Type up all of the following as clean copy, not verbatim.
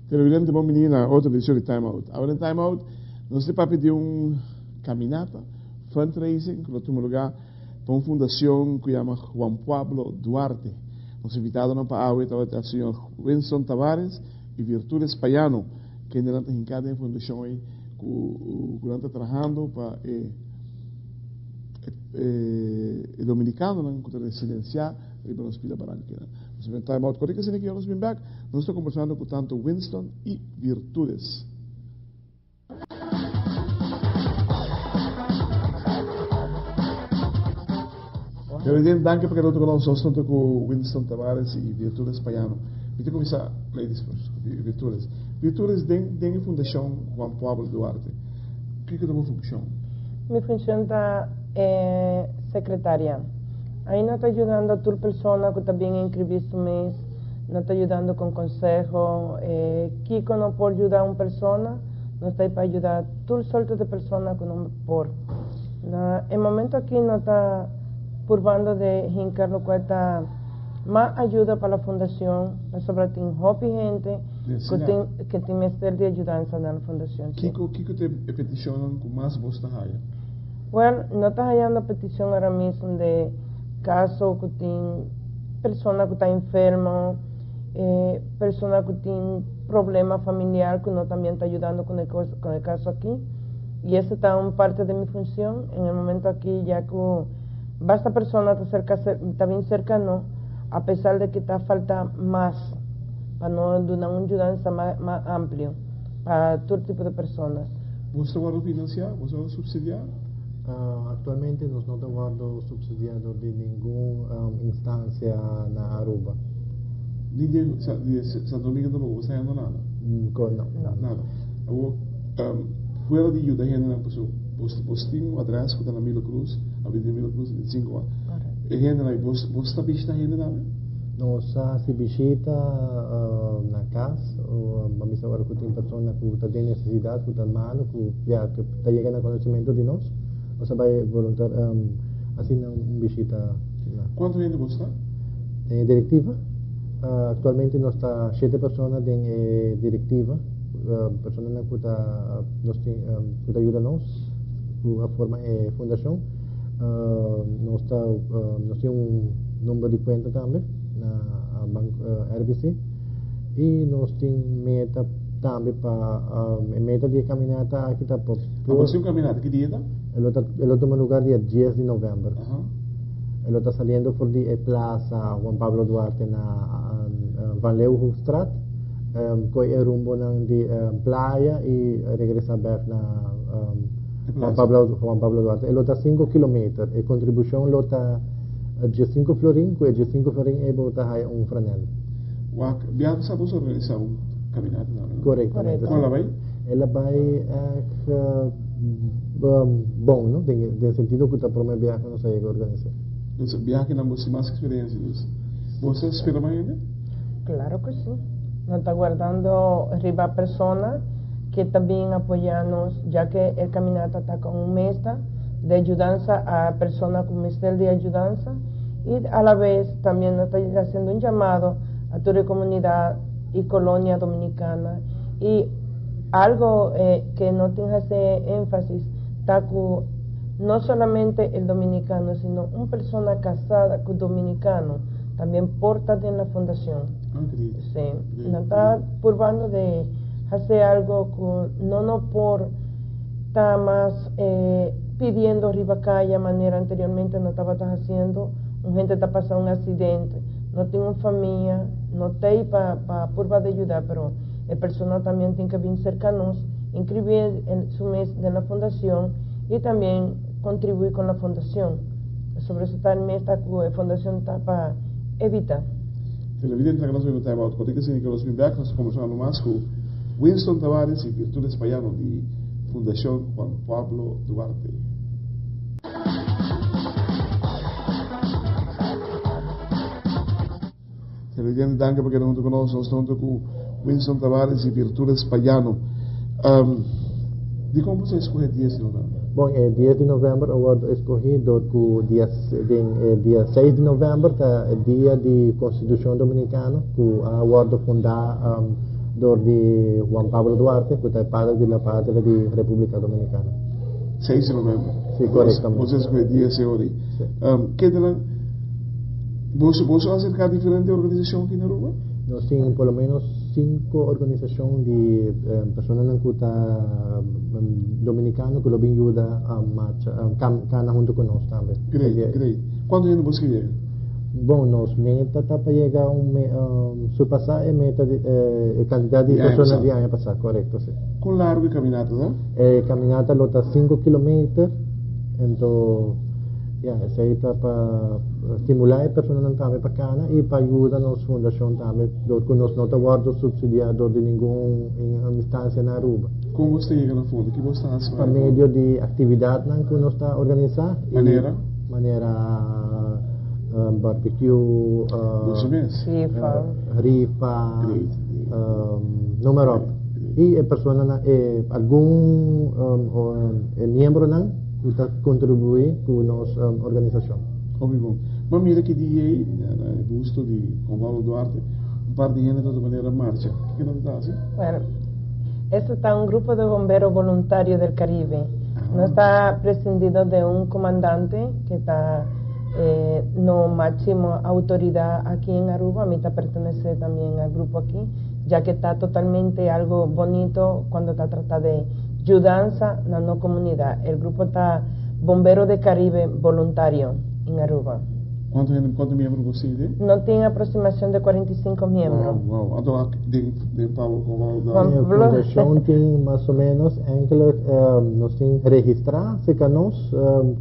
Televidente bon bini na otro edicion di Time Out. Awor den Time Out nos ta papia di un caminata, fundraising, cu lo tuma lugar pa un fundacion cu yama Juan Pablo Duarte. Nos invitadonan pa awe tabata señor Winston Tavares y Virtudes Payano, kendenan ta hinca den e fundacion ey cu cu nan ta trahando pa e e dominicanonan cu ta residencia riba nos pida barankinan. Nos a bin time out corrico asina ki nos bin bek. Nos ta combersando cu tanto Winston y Virtudes. Presidente, danki pa keda otro ku nos. Nos ta ku Winston Tavares i Virtudes Payano. Mi ta kuminsá, ladies first, Virtudes. Virtudes, den den e Fundashon Juan Pablo Duarte, kiko ta bo funshon? Mi funshon ta e sekretaria. Ai no ta yudando tur persona ku ta bin inskribí su mes, no ta yudando kon konseho, kiko no por yuda un persona, nos ta ei pa yuda tur sorto di persona ku no por. Na e momento aki no ta purbando di hinka lokual ta mas ayuda pa la fundacion pasobra tin hopi hente ku tin ku tin mester di ayudansa na la fundacion. Kiko kiko ta e peticionnan ku mas bos ta haya? Well, no ta hayando peticion ahora mismo di caso ku tin persona ku ta enfermo, persona ku tin problema familiar ku no también ta ayudando ku e caso aki. Y eso ta un parte di mi funcion en el momento aki ya cu basta persona ta cerca ta bin cerca no a pesar de que ta falta mas pa no duna un yudansa mas mas amplio pa tur tipo di personas. Boso ta wordo financia? Boso ta wordo subsidia? Actualmente nos no ta wordo subsidia dor di ningun instancia na Aruba. Ni di Santo Domingo tampoco boso ta hendo nada? No. Nada. Awor Fuera di yuda hendenan pasobra bos bos tin un adres ku ta na Milo Cruz, Avenida Milo Cruz 25 A. E hendenan ei bos bos ta bishita hendenan ei? Nos a hasi bishita na kas o a bisa ora ku tin persona ku ta den nesesidat ku ta malu ku ya ku ta yega na konosementu di nos nos a bai voluntar hasi nan un bishita na. Kuantu hende bos ta? Den e direktiva? Aktualmente nos ta shete persona den e direktiva. Personanan ku ta nos tin ku ta yuda nos ku a forma e fundashon. Nos ta nos tin un number di kuenta tambe na bank RBC i nos tin meta tambe pa e meta di e kaminata aki ta pa por. Abo si un kaminata ki dia ta? E lo ta e lo tuma lugar dia dies di novèmber. E lo ta saliendo for di e plaza Juan Pablo Duarte na Van Leeuwenhoekstraat. Koe e rumbonan di playa i regresá bèk na Juan Pablo, Juan Pablo Duarte. E lo ta sinku kilometer. E kontribushon lo ta diesinku florin, ku e diesinku florin ei bo ta haya un franel. Wak, biaha sa boso organisá un kaminata tambe, no? Korektamente. Kon el a bai? El a bai ègt bon, no? Den sentido ku ta promé biaha ku nos a yega organisá. Entonces, biaha kinan bo tin mas eksperensia, dus bo sa spera mas hende? Claro cu si. No ta guardando riba persona que ta bin apoya nos, ya que e caminata ta con un meta de ayudanza a persona cu mester di ayudanza y a la vez tambien no ta haciendo un llamado a tur e comunidad y colonia dominicana y algo que no tin haci enfasis ta cu no solamente el dominicano sino un persona casada cu dominicano Tambien por ta den la fundacion. Sí. Nan ta purbando de hace algo cu no no por ta mas pidiendo riba caya manera anteriormente no tabata haciendo. Un hende ta pasa un accidente, no tin un famia, no t'ey pa pa purba de yuda, pero e persona tambien tin ke bin cerca nos, inscribi su mes den la fundacion y tambien contribui con la fundacion. Sobre su tal meta cu e fundacion ta pa evita. Televidente ta nos bini time out kote ke nos bin bek nos ta kombersando mas ku Winston Tavares i Virtudes Payano di Fundacion Juan Pablo Duarte. Televidente, danki pa keda huntu ku nos. Nos ta huntu ku Winston Tavares i Virtudes Payano. Um, dikon boso a eskohe 10 di novèmber? Bon, e 10 di novèmber a wòrdu eskohí dor ku dia, den e dia 6 di novèmber ta e dia di Konstitushon Dominikano ku a wòrdu fundá um, dor di Juan Pablo Duarte, ku ta e padre di la patria di Repúblika Dominikana. 6 di novèmber. Sí, korektamente. Boso a eskohe dia ese ora ei. Sí. Um, ketenan, boso, boso a aserká diferente organisashon aki na Aruba? Nos tin por lo menos cinco organisacion di personanan cu ta dominicano cu lo bin yuda marcha, cana hunto cu nos tambe. Great, great. Cuanto hende boso ke yega? Bon, nos meta ta pa yega un surpasa e meta di e cantidad di persona di aña pasa, corecto, si. Con largo e caminata ta? E caminata lo ta cinco kilometer, ento Ya, esei ta pa stimulá e personanan tambe pa kana i pa yuda nos fundashon tambe dor ku nos no ta wòrdu supsidiá dor di ningun instansia na Aruba. Kon bos ta yega na fondo? Ki bos ta hasi pa medio di aktividatnan ku nos ta organisá. Manera? Manera barbecue, Boso mes? Rifa. Rifa, noem maar op. I e personanan, e algun e miembronan Ku ta kontribuí ku nos organisashon. Hopi bon. Bo a mira ki dia ei na e busto di Juan Pablo Duarte un par di hende ta ta manera marcha. Kiko nan ta hasi? Bueno, esto ta un grupo de bombero voluntario del Caribe. Nos ta prescindido de un comandante que ta no maximo autoridad aki en Aruba. Mi ta pertenece tambien al grupo aki, ya que ta totalmente algo bonito cuando ta trata de Yudansa na no comunidad. El grupo ta Bombero de Caribe Voluntario in Aruba. Cuanto hende, cuanto miembro bo tin den? No tin aproximacion de 45 miembro. Wow, wow. Anto ak den den Pablo con Pablo Juan Duarte. Pablo. Fundacion tin mas o menos enkele nos tin registra cerca nos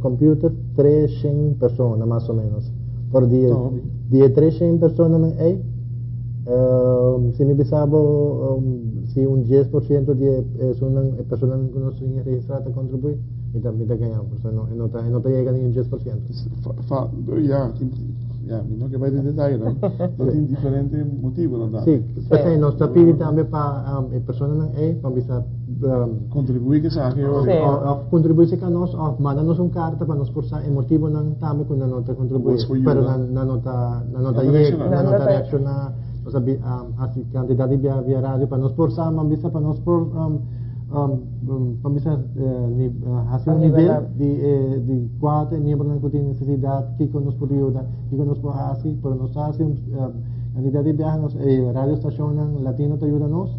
computer 300 persona mas o menos. Por di Ta hopi. di e 300 personanan ey Si mi bisa bo si un 10% di e esunnan e personanan ku nos tin registrá ta kontribuí, mi ta mi ta gañá bo, pasobra no e no ta e no ta yega ni un 10%. Fa fa ya tin ya mi no ke bai den detayenan, pero tin diferente motibunan tambe. Sí, p'esei nos ta pidi tambe pa e personanan ei pa bisa Kontribuí ku esaki ora. Sí. Òf kontribuí serka nos òf manda nos un karta pa nos por sa e motibunan tambe ku nan no ta kontribuí. Nos por yuda. Pero nan nan no ta nan no ta Nan ta yega, reakshoná. nan no ta reakshoná. Nos a bi hasi kantidat di bia via radio pa nos por sa, man bisa pa nos por pa bisa hasi un nivel di e di kua ta e miembronan ku tin nesesidat, kiko nos por yuda, kiko nos por hasi, pero nos ta hasi un kantidat di biaha nos e radio stashonnan latino ta yuda nos.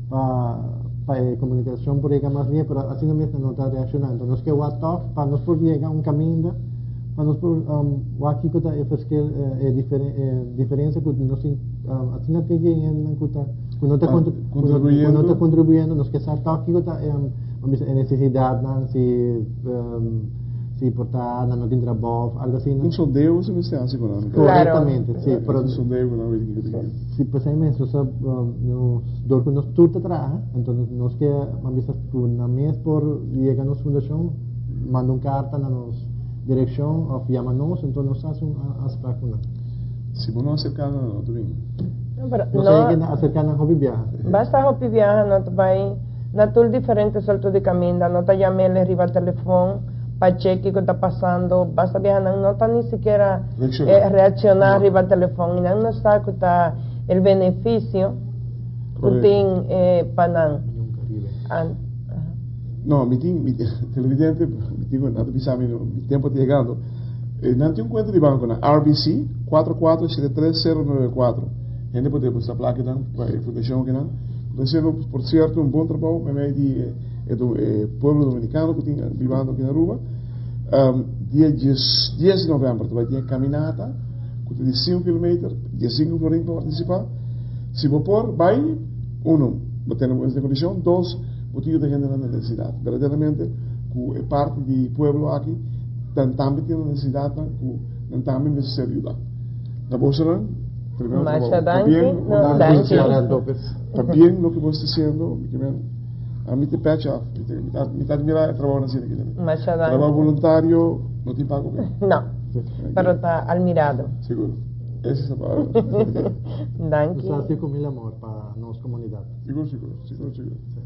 Pa pa e komunikashon por yega mas bien, pero asina mes nan no ta reakshoná. Enton nos ke wak tòg pa nos por yega un kaminda, pa nos por wak kiko ta e ferskil, e diferensia ku nos tin asina te e hendenan ku ta ku no ta ku no ta kontribuyendo, nos ke sa tòg kiko ta e nesesidatnan, si Si por ta nan no tin trabou of algo asina. Un sondeo bo mester hasi ku nan. Korektamente, si. Pero un sondeo ku nan wet kiko tin. Si p'esei mes nos a nos dor ku nos tur ta traha, anto nos ke a bisa ku nan mes por yega nos fundashon, manda un karta na nos direkshon of yama nos, anto nos hasi un afsprak ku nan. Si bo no aserká nan, nan no ta bini. No, pero no. Nos a yega na aserká nan hopi biaha. Basta hopi biaha no ta bai. Na tur diferente sorto di caminda, no ta yam'el riba telefon pa che kico ta pasando, basta biaha nan no ta ni sikiera reacciona riba telefon y nan no sa cu ta el beneficio cu tin pa nan. No, mi tin, mi televidente, mi tin cu nan ta bisa mi, mi tempo ta yegando. Nan tin un cuenta di banco na RBC, 4473094. Hende por deposita placa nan pa e fundacion akinan. Cu ta haciendo, por cierto, un bon trabou meimei di e pueblo dominicano cu tin bibando aki na Aruba. Dia dies di november ta bay tin e caminata cu ta di cinco kilometer, diesinco florin pa participa. Si bo por bay, uno, bo tene bo condicion, dos, bo ta yuda hendenan den necesidad. Berdaderamente cu e parti di pueblo aki nan tambe tin necesidadnan cu nan tambe mester ser yuda. Na bosonan, primero Masha danki. No, danki. Pabien loke bo sta haciendo, ami te petje af. Mi ta admira e trabou nan haciendo aki tambe. Masha danki. Trabou voluntario no tin pago bien. No, pero ta admirado. Seguro. Esa es la palabra. Danki. Nos ta ku mil amor pa nos komunidat. Sigur, sigur, sigur, sigur. Si.